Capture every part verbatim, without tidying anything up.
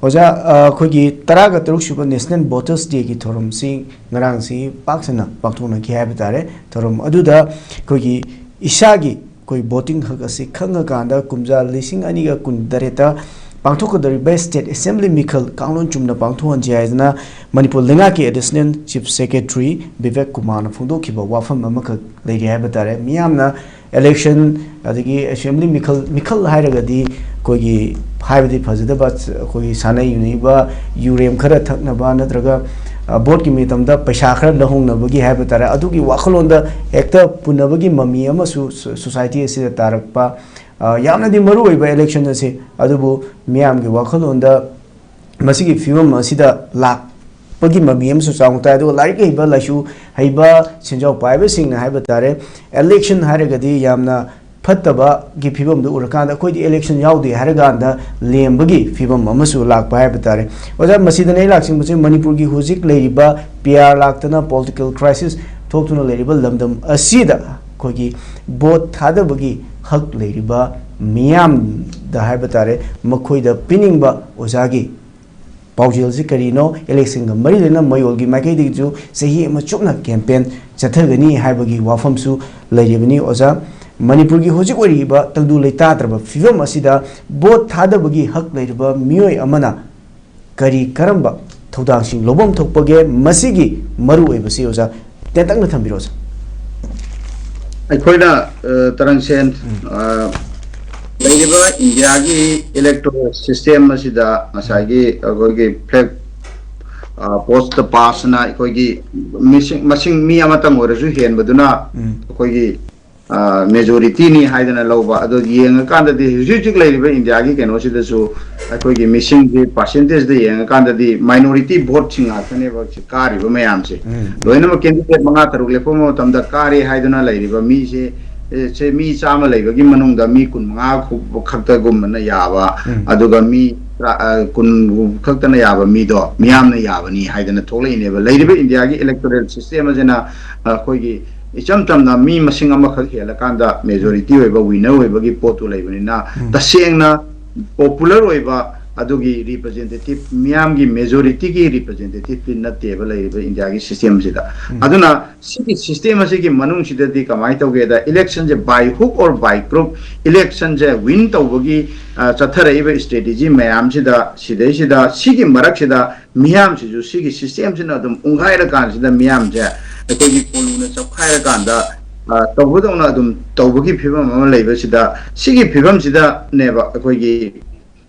ꯑꯣꯖꯥ, ꯑ, ꯑꯩꯈꯣꯏꯒꯤ ꯇꯔꯥꯒ ꯇꯔꯨꯛ ꯁꯨꯕ National Voters Dayꯒꯤ ꯊꯧꯔꯝꯁꯤ ꯉꯔꯥꯡꯁꯤ ꯄꯥꯛ ꯁꯟꯅ ꯄꯥꯡꯊꯣꯛꯅꯈꯤ ꯍꯥꯏꯕ ꯇꯥꯔꯦ꯫ ꯊꯧꯔꯝ ꯑꯗꯨꯗ ꯑꯩꯈꯣꯏꯒꯤ ꯏꯁꯥꯒꯤ ꯑꯩꯈꯣꯏ voting ꯍꯛ ꯑꯁꯤ ꯈꯪꯉꯀꯥꯟꯗ ꯀꯨꯝꯖꯥ ꯂꯤꯁꯤꯡ ꯑꯅꯤꯒ ꯀꯨꯟꯇꯔꯦꯠꯇ ꯄꯥꯡꯊꯣꯛꯀꯗꯧꯔꯤꯕ State Assembly ꯃꯤꯈꯜ ꯀꯥꯡꯂꯣꯟ ꯆꯨꯝꯅ ꯄꯥꯡꯊꯣꯛꯍꯟꯁꯤ ꯍꯥꯏꯗꯅ ꯃꯅꯤꯄꯨꯔ ꯂꯩꯉꯥꯛꯀꯤ Additional Chief Secretary ꯕꯤꯕꯦꯛ ꯀꯨꯃꯥꯔꯅ ꯐꯣꯡꯗꯣꯛꯈꯤꯕ ꯋꯥꯐꯝ ꯑꯃꯈꯛ ꯂꯩꯔꯤ ꯍꯥꯏꯕ ꯇꯥꯔꯦ꯫ ꯃꯤꯌꯥꯝꯅ election ꯑꯗꯒꯤ assembly ꯃꯤꯈꯜ, ꯃꯤꯈꯜ ꯍꯥꯏꯔꯒꯗꯤ ꯑꯩꯈꯣꯏꯒꯤ ꯍꯥꯏꯕꯗꯤ ꯐꯖꯗꯕ, ꯑꯩꯈꯣꯏꯒꯤ ꯁꯥꯟꯅ ꯌꯨꯅꯩꯕ, ꯌꯨꯔꯦꯝ ꯈꯔ ꯊꯛꯅꯕ ꯅꯠꯇ꯭ꯔꯒ, ꯑ, voteꯀꯤ ꯃꯇꯝꯗ ꯄꯩꯁꯥ ꯈꯔ ꯂꯧꯍꯧꯅꯕꯒꯤ ꯍꯥꯏꯕ ꯇꯥꯔꯦ, ꯑꯗꯨꯒꯤ ꯋꯥꯈꯜꯂꯣꯟꯗ ꯍꯦꯛꯇ ꯄꯨꯅꯕꯒꯤ ꯃꯃꯤ ꯑꯃꯁꯨ ꯁꯣ-, society ꯑꯁꯤꯗ ꯇꯥꯔꯛꯄ, ꯑ, ꯌꯥꯝꯅꯗꯤ ꯃꯔꯨ ꯑꯣꯏꯕ election ꯑꯁꯤ, ꯑꯗꯨꯕꯨ ꯃꯤꯌꯥꯝꯒꯤ ꯋꯥꯈꯜꯂꯣꯟꯗ ꯃꯁꯤꯒꯤ ꯐꯤꯕꯝ ꯑꯁꯤꯗ ꯂꯥꯛꯄꯒꯤ ꯃꯃꯤ ꯑꯃꯁꯨ ꯆꯥꯎꯅ ꯇꯥꯏ꯫ ꯑꯗꯨꯒ ꯂꯥꯏꯔꯤꯛ ꯍꯩꯕ, ꯂꯥꯏꯁꯨ ꯍꯩꯕ, ꯁꯦꯟꯖꯥꯎ ꯄꯥꯏꯕꯁꯤꯡꯅ ꯍꯥꯏꯕ ꯇꯥꯔꯦ, election ꯍꯥꯏꯔꯒꯗꯤ ꯌꯥꯝꯅ ꯐꯠꯇꯕꯒꯤ ꯐꯤꯕꯝꯗꯨ ꯎꯔꯀꯥꯟꯗ ꯑꯩꯈꯣꯏꯗꯤ election ꯌꯥꯎꯗꯦ ꯍꯥꯏꯔꯀꯥꯟꯗ ꯂꯦꯝꯕꯒꯤ ꯐꯤꯕꯝ ꯑꯃꯁꯨ ꯂꯥꯛꯄ ꯍꯥꯏꯕ ꯇꯥꯔꯦ꯫ ꯑꯣꯖꯥ, ꯃꯁꯤꯗꯅ ꯑꯩ ꯂꯥꯛꯆꯅꯤꯡꯕꯁꯦ, ꯃꯅꯤꯄꯨꯔꯒꯤ ꯍꯧꯖꯤꯛ ꯂꯩꯔꯤꯕ P R ꯂꯥꯛꯇꯅ political crisis ꯊꯣꯛꯇꯨꯅ ꯂꯩꯔꯤꯕ ꯂꯝꯗꯝ ꯑꯁꯤꯗ ꯑꯩꯈꯣꯏꯒꯤ vote ꯊꯥꯗꯕꯒꯤ ꯍꯛ ꯂꯩꯔꯤꯕ ꯃꯤꯌꯥꯝꯗ ꯍꯥꯏꯕ ꯇꯥꯔꯦ, ꯃꯈꯣꯏꯗ ꯄꯤꯅꯤꯡꯕ ꯑꯣꯖꯥꯒꯤ ꯄꯥꯎꯖꯦꯜꯁꯤ ꯀꯔꯤꯅꯣ? Electionꯒ ꯃꯔꯤ ꯂꯩꯅꯅ ꯃꯌꯣꯜꯒꯤ ꯃꯥꯏꯀꯩꯗꯒꯤꯁꯨ ꯆꯍꯤ ꯑꯃ ꯆꯨꯞꯅ campaign ꯆꯠꯊꯒꯅꯤ ꯍꯥꯏꯕꯒꯤ ꯋꯥꯐꯝꯁꯨ ꯂꯩꯔꯤꯕꯅꯤ꯫ ꯑꯣꯖꯥ, ꯃꯅꯤꯄꯨꯔꯒꯤ ꯍꯧꯖꯤꯛ ꯑꯣꯏꯔꯤꯕ ꯇꯪꯗꯨ ꯂꯩꯇꯥꯗ꯭ꯔꯕ ꯐꯤꯕꯝ ꯑꯁꯤꯗ vote ꯊꯥꯗꯕꯒꯤ ꯍꯛ ꯂꯩꯔꯕ ꯃꯤꯑꯣꯏ ꯑꯃꯅ ꯀꯔꯤ ꯀꯔꯝꯕ ꯊꯧꯗꯥꯡꯁꯤꯡ ꯂꯧꯐꯝ ꯊꯣꯛꯄꯒꯦ? ꯃꯁꯤꯒꯤ ꯃꯔꯨꯑꯣꯏꯕꯁꯤ ꯑꯣꯖꯥ ꯇꯦꯟꯇꯛꯅ ꯊꯝꯕꯤꯔꯣ, ꯑꯣꯖꯥ꯫ ꯑꯩꯈꯣꯏꯅ, ꯑ, ꯇꯔꯪꯁꯦꯟ, ꯑ, ꯂꯩꯔꯤꯕ ꯏꯟꯗꯤꯌꯥꯒꯤ electoral system ꯑꯁꯤꯗ ꯉꯁꯥꯏꯒꯤ ꯑꯩꯈꯣꯏꯒꯤ flag, ꯑ, post pass-ꯅ ꯑꯩꯈꯣꯏꯒꯤ ꯃꯤꯁꯤꯡ, ꯃꯁꯤꯡ ꯃꯤ ꯑꯃꯇꯪ ꯑꯣꯏꯔꯁꯨ ꯍꯦꯟꯕꯗꯨꯅ ꯎꯝ꯫ ꯑꯩꯈꯣꯏꯒꯤ, ꯑ, majority-ꯅꯤ ꯍꯥꯏꯗꯅ ꯂꯧꯕ꯫ ꯑꯗꯣ ꯌꯦꯡꯉꯀꯥꯟꯗꯗꯤ ꯍꯧꯖꯤꯛ ꯍꯧꯖꯤꯛ ꯂꯩꯔꯤꯕ ꯏꯟꯗꯤꯌꯥꯒꯤ ꯀꯩꯅꯣꯁꯤꯗꯁꯨ ꯑꯩꯈꯣꯏꯒꯤ ꯃꯤꯁꯤꯡꯁꯤ percentage-ꯇ ꯌꯦꯡꯉꯀꯥꯟꯗꯗꯤ minority vote-ꯁꯤꯡ ꯉꯥꯛꯇꯅꯦꯕ ꯍꯧꯖꯤꯛ ꯀꯥꯔꯤꯕ ꯃꯌꯥꯝꯁꯦ꯫ ꯎꯝ꯫ ꯂꯣꯏꯅꯃꯛ candidate ꯃꯉꯥ ꯇꯔꯨꯛ ꯂꯦꯞꯄ ꯃꯇꯝꯗ ꯀꯥꯔꯦ ꯍꯥꯏꯗꯨꯅ ꯂꯩꯔꯤꯕ ꯃꯤꯁꯦ, ꯑꯦ, ꯁꯦ ꯃꯤ ꯆꯥꯝꯃ ꯂꯩꯕꯒꯤ ꯃꯅꯨꯡꯗ ꯃꯤ ꯀꯨꯟꯃꯉꯥ ꯈꯛꯇꯒꯨꯝꯕꯅ ꯌꯥꯕ, ꯎꯝ꯫ ꯑꯗꯨꯒ ꯃꯤ ꯇꯔꯥ-, ꯑ, ꯀꯨꯟ ꯈꯛꯇꯅ ꯌꯥꯕ ꯃꯤꯗꯣ ꯃꯤꯌꯥꯝꯅ ꯌꯥꯕꯅꯤ ꯍꯥꯏꯗꯅ ꯊꯣꯛꯂꯛꯏꯅꯦꯕ꯫ ꯂꯩꯔꯤꯕ ꯏꯟꯗꯤꯌꯥꯒꯤ electoral system ꯑꯁꯤꯅ, ꯑ, ꯑꯩꯈꯣꯏꯒꯤ ꯏꯆꯝ ꯆꯝꯅ ꯃꯤ ꯃꯁꯤꯡ ꯑꯃꯈꯛ ꯍꯦꯜꯂꯀꯥꯟꯗ majority ꯑꯣꯏꯕ, winner ꯑꯣꯏꯕꯒꯤ ꯄꯣꯠꯇꯨ ꯂꯩꯕꯅꯤꯅ, ꯎꯝ꯫ ꯇꯁꯦꯡꯅ popular ꯑꯣꯏꯕ, ꯑꯗꯨꯒꯤ ꯔꯤꯄ꯭ꯔꯖꯦꯟꯇꯦꯇꯤꯚ, ꯃꯤꯌꯥꯝꯒꯤ ꯃꯦꯖꯣꯔꯤꯇꯤꯒꯤ ꯔꯤꯄ꯭ꯔꯖꯦꯟꯇꯦꯇꯤꯚꯇꯤ ꯅꯠꯇꯦꯕ ꯂꯩꯔꯤꯕ ꯏꯟꯗꯤꯌꯥꯒꯤ ꯁꯤꯁꯇꯦꯝꯁꯤꯗ꯫ ꯑꯗꯨꯅ ꯁꯤꯒꯤ ꯁꯤꯁꯇꯦꯝ ꯑꯁꯤꯒꯤ ꯃꯅꯨꯡꯁꯤꯗꯗꯤ ꯀꯃꯥꯏꯅ ꯇꯧꯒꯦꯗ, ꯏꯂꯦꯛꯁꯟꯁꯦ by hook or by crook, ꯏꯂꯦꯛꯁꯟꯁꯦ ꯋꯤꯟ ꯇꯧꯕꯒꯤ ꯑ, ꯆꯠꯊꯔꯛꯏꯕ ꯁ꯭ꯇ꯭ꯔꯦꯇꯦꯖꯤ ꯃꯌꯥꯝꯁꯤꯗ, ꯁꯤꯗꯩꯁꯤꯗ ꯁꯤꯒꯤ ꯃꯔꯛꯁꯤꯗ ꯃꯤꯌꯥꯝꯁꯤꯁꯨ ꯁꯤꯒꯤ ꯁꯤꯁꯇꯦꯝꯁꯤꯅ ꯑꯗꯨꯝ ꯎꯪꯈꯥꯏꯔꯀꯥꯟꯁꯤꯗ ꯃꯤꯌꯥꯝꯁꯦ ꯑꯩꯈꯣꯏꯒꯤ ꯀꯣꯂꯨꯅ ꯆꯞꯈꯥꯏꯔꯀꯥꯟꯗ ꯑ, ꯇꯧꯕꯗꯧꯅ ꯑꯗꯨꯝ ꯇꯧꯕꯒꯤ ꯐꯤꯕꯝ ꯑꯃ ꯂꯩꯕꯁꯤꯗ, ꯁꯤꯒꯤ ꯐꯤꯕꯝꯁꯤꯗꯅꯦꯕ ꯑꯩꯈꯣꯏꯒꯤ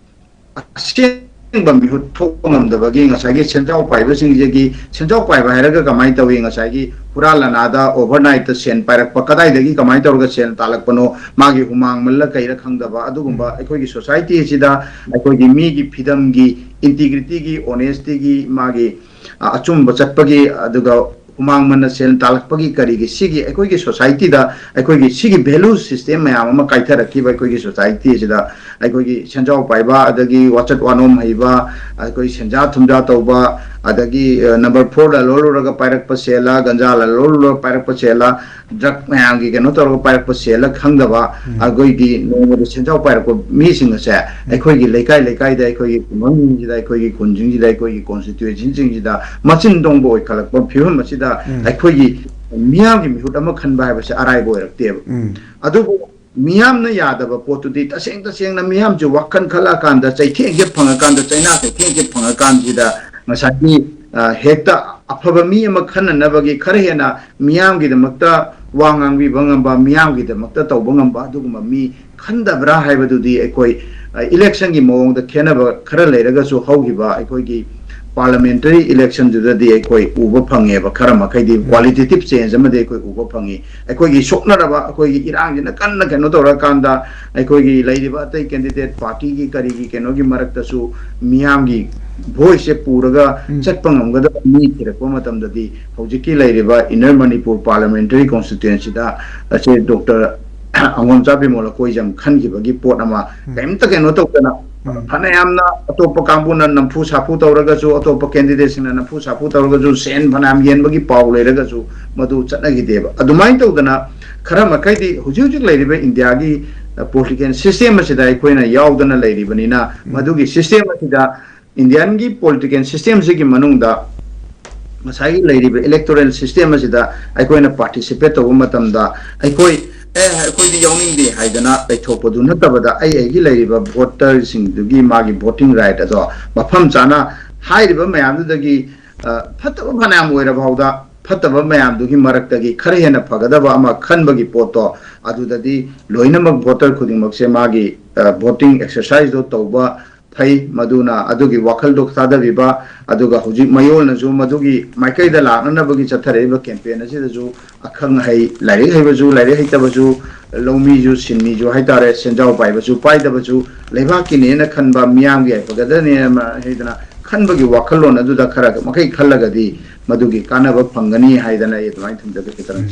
ꯑꯁꯦꯡꯕ ꯃꯤꯍꯨꯠ ꯊꯣꯛꯄ ꯉꯝꯗꯕꯒꯤ, ꯉꯁꯥꯏꯒꯤ ꯁꯦꯟꯖꯥꯎ ꯄꯥꯏꯕꯁꯤꯡꯁꯤꯒꯤ, ꯁꯦꯟꯖꯥꯎ ꯄꯥꯏꯕ ꯍꯥꯏꯔꯒ ꯀꯃꯥꯏꯅ ꯇꯧꯏ? ꯉꯁꯥꯏꯒꯤ ꯍꯨꯔꯥ ꯂꯅꯥꯗ ꯑꯣꯚꯔꯅꯥꯏꯠꯇ ꯁꯦꯟ ꯄꯥꯏꯔꯛꯄ, ꯀꯗꯥꯏꯗꯒꯤ ꯀꯃꯥꯏꯅ ꯇꯧꯔꯒ ꯁꯦꯟ ꯇꯥꯜꯂꯛꯄꯅꯣ, ꯃꯥꯒꯤ ꯍꯨꯃꯥꯡ ꯃꯜꯂ ꯀꯩꯔ ꯈꯪꯗꯕ ꯑꯗꯨꯒꯨꯝꯕ ꯑꯩꯈꯣꯏꯒꯤ ꯁꯣꯁꯥꯏꯇꯤ ꯑꯁꯤꯗ ꯑꯩꯈꯣꯏꯒꯤ ꯃꯤꯒꯤ ꯐꯤꯗꯝꯒꯤ, ꯏꯟꯇꯤꯒ꯭ꯔꯤꯇꯤꯒꯤ, ꯑꯣꯅꯦꯁꯇꯤꯒꯤ, ꯃꯥꯒꯤ ꯑ, ꯑꯆꯨꯝꯕ ꯆꯠꯄꯒꯤ, ꯑꯗꯨꯒ ꯍꯨꯃꯥꯡ ꯃꯟꯅ ꯁꯦꯜ ꯇꯥꯜꯂꯛꯄꯒꯤ, ꯀꯔꯤꯒꯤ, ꯁꯤꯒꯤ ꯑꯩꯈꯣꯏꯒꯤ ꯁꯣꯁꯥꯏꯇꯤꯗ ꯑꯩꯈꯣꯏꯒꯤ ꯁꯤꯒꯤ ꯚꯦꯂꯨ ꯁꯤꯁꯇꯦꯝ ꯃꯌꯥꯝ ꯑꯃ ꯀꯥꯏꯊꯔꯛꯈꯤꯕ ꯑꯩꯈꯣꯏꯒꯤ ꯁꯣꯁꯥꯏꯇꯤ ꯑꯁꯤꯗ, ꯑꯩꯈꯣꯏꯒꯤ ꯁꯦꯟꯖꯥꯎ ꯄꯥꯏꯕ, ꯑꯗꯒꯤ ꯋꯥꯆꯠ ꯋꯥꯅꯣꯝ ꯍꯩꯕ, ꯑꯩꯈꯣꯏ ꯁꯦꯟꯖꯥ ꯊꯨꯝꯖꯥ ꯇꯧꯕ, ꯑꯗꯒꯤ ꯅꯝꯕꯔ ꯐꯣꯔ ꯂꯂꯣꯜꯂꯨꯔꯒ ꯄꯥꯏꯔꯛꯄ ꯁꯦꯜꯂ, ꯒꯟꯖꯥ ꯂꯂꯣꯜꯂꯨꯔꯒ ꯄꯥꯏꯔꯛꯄ ꯁꯦꯜꯂ, ꯗ꯭ꯔꯒ ꯃꯌꯥꯝꯒꯤ ꯀꯩꯅꯣ ꯇꯧꯔꯒ ꯄꯥꯏꯔꯛꯄ ꯁꯦꯜꯂ ꯈꯪꯗꯕ, ꯑꯩꯈꯣꯏꯒꯤ ꯅꯣꯡꯃꯗ ꯁꯦꯟꯖꯥꯎ ꯄꯥꯏꯔꯛꯄ ꯃꯤꯁꯤꯡ ꯑꯁꯦ ꯑꯩꯈꯣꯏꯒꯤ ꯂꯩꯀꯥꯏ ꯂꯩꯀꯥꯏꯗ, ꯑꯩꯈꯣꯏꯒꯤ ꯈꯨꯡꯒꯪꯁꯤꯡꯁꯤꯗ, ꯑꯩꯈꯣꯏꯒꯤ ꯈꯨꯟꯁꯤꯡꯁꯤꯗ, ꯑꯩꯈꯣꯏꯒꯤ ꯀꯣꯟꯁꯇꯤꯇ꯭ꯌꯨꯑꯦꯟꯁꯤꯁꯤꯡꯁꯤꯗ ꯃꯆꯤꯟ ꯇꯣꯡꯕ ꯑꯣꯏꯈꯠꯂꯛꯄ ꯐꯤꯕꯝ ꯑꯁꯤꯗ ꯑꯩꯈꯣꯏꯒꯤ ꯃꯤꯌꯥꯝꯒꯤ ꯃꯤꯍꯨꯠ ꯑꯃ ꯈꯟꯕ ꯍꯥꯏꯕꯁꯦ ꯑꯔꯥꯏꯕ ꯑꯣꯏꯔꯛꯇꯦꯕ꯫ ꯑꯗꯨꯕꯨ ꯃꯤꯌꯥꯝꯅ ꯌꯥꯗꯕ ꯄꯣꯠꯇꯨꯗꯤ, ꯇꯁꯦꯡ ꯇꯁꯦꯡꯅ ꯃꯤꯌꯥꯝꯁꯦ ꯋꯥꯈꯜ ꯈꯜꯂꯛꯑꯀꯥꯟꯗ, ꯆꯩꯊꯦꯡꯁꯦ ꯐꯪꯉꯀꯥꯟꯗ, ꯆꯩꯅꯥ ꯆꯩꯊꯦꯡꯁꯦ ꯐꯪꯉꯀꯥꯟꯁꯤꯗ, ꯉꯁꯥꯏꯒꯤ ꯑ, ꯍꯦꯛꯇ ꯑꯐꯕ ꯃꯤ ꯑꯃ ꯈꯟꯅꯅꯕꯒꯤ ꯈꯔ ꯍꯦꯟꯅ ꯃꯤꯌꯥꯝꯒꯤꯗꯃꯛꯇ ꯋꯥ ꯉꯥꯡꯕꯤꯕ ꯉꯝꯕ, ꯃꯤꯌꯥꯝꯒꯤꯗꯃꯛꯇ ꯇꯧꯕ ꯉꯝꯕ ꯑꯗꯨꯒꯨꯝꯕ ꯃꯤ ꯈꯟꯗꯕ꯭ꯔꯥ ꯍꯥꯏꯕꯗꯨꯗꯤ ꯑꯩꯈꯣꯏ, ꯑ, ꯏꯂꯦꯛꯁꯟꯒꯤ ꯃꯑꯣꯡꯗ ꯈꯦꯠꯅꯕ ꯈꯔ ꯂꯩꯔꯒꯁꯨ, ꯍꯧꯈꯤꯕ ꯑꯩꯈꯣꯏꯒꯤ ꯄꯥꯔꯂꯃꯦꯟꯇꯔꯤ ꯏꯂꯦꯛꯁꯟꯗꯨꯗꯗꯤ ꯑꯩꯈꯣꯏ ꯎꯕ ꯐꯪꯉꯦꯕ, ꯈꯔ ꯃꯈꯩꯗꯤ ꯎꯝ꯫ ꯀ꯭ꯋꯥꯂꯤꯇꯦꯇꯤꯞ ꯆꯦꯟꯖ ꯑꯃꯗꯤ ꯑꯩꯈꯣꯏ ꯎꯕ ꯐꯪꯉꯤ꯫ ꯑꯩꯈꯣꯏꯒꯤ ꯁꯣꯛꯅꯔꯕ, ꯑꯩꯈꯣꯏꯒꯤ ꯏꯔꯥꯡꯁꯤꯅ ꯀꯟꯅ ꯀꯩꯅꯣ ꯇꯧꯔꯀꯥꯟꯗ, ꯑꯩꯈꯣꯏꯒꯤ ꯂꯩꯔꯤꯕ ꯑꯇꯩ ꯀꯦꯟꯗꯤꯗꯦꯠ ꯄꯥꯔꯇꯤꯒꯤ ꯀꯔꯤꯒꯤ ꯀꯩꯅꯣꯒꯤ ꯃꯔꯛꯇꯁꯨ ꯃꯤꯌꯥꯝꯒꯤ ꯚꯣꯏꯁꯁꯦ ꯄꯨꯔꯒ ꯎꯝ꯫ ꯆꯠꯄ ꯉꯝꯒꯗꯕ ꯃꯤ ꯊꯤꯔꯛꯄ ꯃꯇꯝꯗꯗꯤ, ꯍꯧꯖꯤꯛꯀꯤ ꯂꯩꯔꯤꯕ ꯏꯟꯅꯔ ꯃꯅꯤꯄꯨꯔ ꯄꯥꯔꯂꯃꯦꯟꯇꯔꯤ ꯀꯣꯟꯁꯇꯤꯇ꯭ꯌꯨꯑꯦꯟꯁꯤꯗ ꯑꯁꯦ ꯗꯣꯛꯇꯔ ꯑꯉꯣꯝꯆꯥ ꯕꯤꯃꯣꯜ ꯑꯀꯣꯏꯖꯝ ꯈꯟꯈꯤꯕꯒꯤ ꯄꯣꯠ ꯑꯃ ꯎꯝ꯫ ꯀꯔꯤꯝꯇ ꯀꯩꯅꯣ ꯇꯧꯗꯅ, ꯎꯝ꯫ ꯐꯅꯌꯥꯝꯅ ꯑꯇꯣꯞꯄ ꯀꯥꯡꯕꯨꯅ ꯅꯝꯐꯨ ꯁꯥꯐꯨ ꯇꯧꯔꯒꯁꯨ, ꯑꯇꯣꯞꯄ ꯀꯦꯟꯗꯤꯗꯦꯠꯁꯤꯡꯅ ꯅꯝꯐꯨ ꯁꯥꯐꯨ ꯇꯧꯔꯒꯁꯨ, ꯁꯦꯟ ꯐꯅꯌꯥꯝ ꯌꯦꯟꯕꯒꯤ ꯄꯥꯎ ꯂꯩꯔꯒꯁꯨ, ꯃꯗꯨ ꯆꯠꯅꯈꯤꯗꯦꯕ꯫ ꯑꯗꯨꯃꯥꯏꯅ ꯇꯧꯗꯅ ꯈꯔ ꯃꯈꯩꯗꯤ ꯍꯧꯖꯤꯛ ꯍꯧꯖꯤꯛ ꯂꯩꯔꯤꯕ ꯏꯟꯗꯤꯌꯥꯒꯤ ꯄꯣꯂꯤꯇꯤꯀꯦꯜ ꯁꯤꯁꯇꯦꯝ ꯑꯁꯤꯗ ꯑꯩꯈꯣꯏꯅ ꯌꯥꯎꯗꯅ ꯂꯩꯔꯤꯕꯅꯤꯅ, ꯃꯗꯨꯒꯤ ꯁꯤꯁꯇꯦꯝ ꯑꯁꯤꯗ, ꯏꯟꯗꯤꯌꯥꯟꯒꯤ ꯄꯣꯂꯤꯇꯤꯀꯦꯜ ꯁꯤꯁꯇꯦꯝꯁꯤꯒꯤ ꯃꯅꯨꯡꯗ ꯉꯁꯥꯏꯒꯤ ꯂꯩꯔꯤꯕ ꯏꯂꯦꯛꯇꯣꯔꯦꯜ ꯁꯤꯁꯇꯦꯝ ꯑꯁꯤꯗ ꯑꯩꯈꯣꯏꯅ ꯄꯥꯔꯇꯤꯁꯤꯄꯦꯠ ꯇꯧꯕ ꯃꯇꯝꯗ, ꯑꯩꯈꯣꯏ, "ꯑꯦ, ꯑꯩꯈꯣꯏꯗꯤ ꯌꯥꯎꯅꯤꯡꯗꯦ" ꯍꯥꯏꯗꯅ ꯂꯩꯊꯣꯛꯄꯗꯨ ꯅꯠꯇꯕꯗ, ꯑꯩ ꯑꯩꯒꯤ ꯂꯩꯔꯤꯕ ꯚꯣꯇꯔꯁꯤꯡꯗꯨꯒꯤ ꯃꯥꯒꯤ ꯚꯣꯇꯤꯡ ꯔꯥꯏꯠ ꯑꯗꯣ ꯃꯐꯝ ꯆꯥꯅ, ꯍꯥꯏꯔꯤꯕ ꯃꯌꯥꯝꯗꯨꯗꯒꯤ, ꯑ, ꯐꯠꯇꯕ ꯐꯅꯌꯥꯝ ꯑꯣꯏꯔ ꯐꯥꯎꯗ, ꯐꯠꯇꯕ ꯃꯌꯥꯝꯗꯨꯒꯤ ꯃꯔꯛꯇꯒꯤ ꯈꯔ ꯍꯦꯟꯅ ꯐꯒꯗꯕ ꯑꯃ ꯈꯟꯕꯒꯤ ꯄꯣꯠꯇꯣ, ꯑꯗꯨꯗꯗꯤ ꯂꯣꯏꯅꯃꯛ ꯚꯣꯇꯔ ꯈꯨꯗꯤꯡꯃꯛꯁꯦ ꯃꯥꯒꯤ, ꯑ, ꯚꯣꯇꯤꯡ ꯑꯦꯛꯁꯔꯁꯥꯏꯁꯇꯣ ꯇꯧꯕ ꯐꯩ꯫ ꯃꯗꯨꯅ ꯑꯗꯨꯒꯤ ꯋꯥꯈꯜꯗꯣ ꯊꯥꯗꯕꯤꯕ, ꯑꯗꯨꯒ ꯍꯧꯖꯤꯛ ꯃꯌꯣꯜꯅꯁꯨ ꯃꯗꯨꯒꯤ ꯃꯥꯏꯀꯩꯗ ꯂꯥꯛꯅꯅꯕꯒꯤ ꯆꯠꯊꯔꯛꯏꯕ ꯀꯦꯝꯄꯦꯟ ꯑꯁꯤꯗꯁꯨ ꯑꯈꯪ ꯑꯍꯩ, ꯂꯥꯏꯔꯤꯛ ꯍꯩꯕꯁꯨ, ꯂꯥꯏꯔꯤꯛ ꯍꯩꯇꯕꯁꯨ, ꯂꯧꯃꯤꯁꯨ, ꯁꯤꯟꯃꯤꯁꯨ ꯍꯥꯏꯇꯥꯔꯦ, ꯁꯦꯟꯖꯥꯎ ꯄꯥꯏꯕꯁꯨ, ꯄꯥꯏꯗꯕꯁꯨ, ꯂꯩꯕꯥꯛꯀꯤꯅꯦꯅ ꯈꯟꯕ, ꯃꯤꯌꯥꯝꯒꯤ ꯌꯥꯏꯐꯒꯗ꯭ꯔꯅꯦꯅ ꯍꯥꯏꯗꯅ ꯈꯟꯕꯒꯤ ꯋꯥꯈꯜꯂꯣꯟ ꯑꯗꯨꯗ ꯈꯔ ꯃꯈꯩ ꯈꯜꯂꯒꯗꯤ ꯃꯗꯨꯒꯤ ꯀꯥꯟꯅꯕ ꯐꯪꯒꯅꯤ ꯍꯥꯏꯗꯅ ꯑꯩ ꯑꯗꯨꯃꯥꯏꯅ ꯊꯝꯖꯒꯦ, ꯈꯤꯇꯪ꯫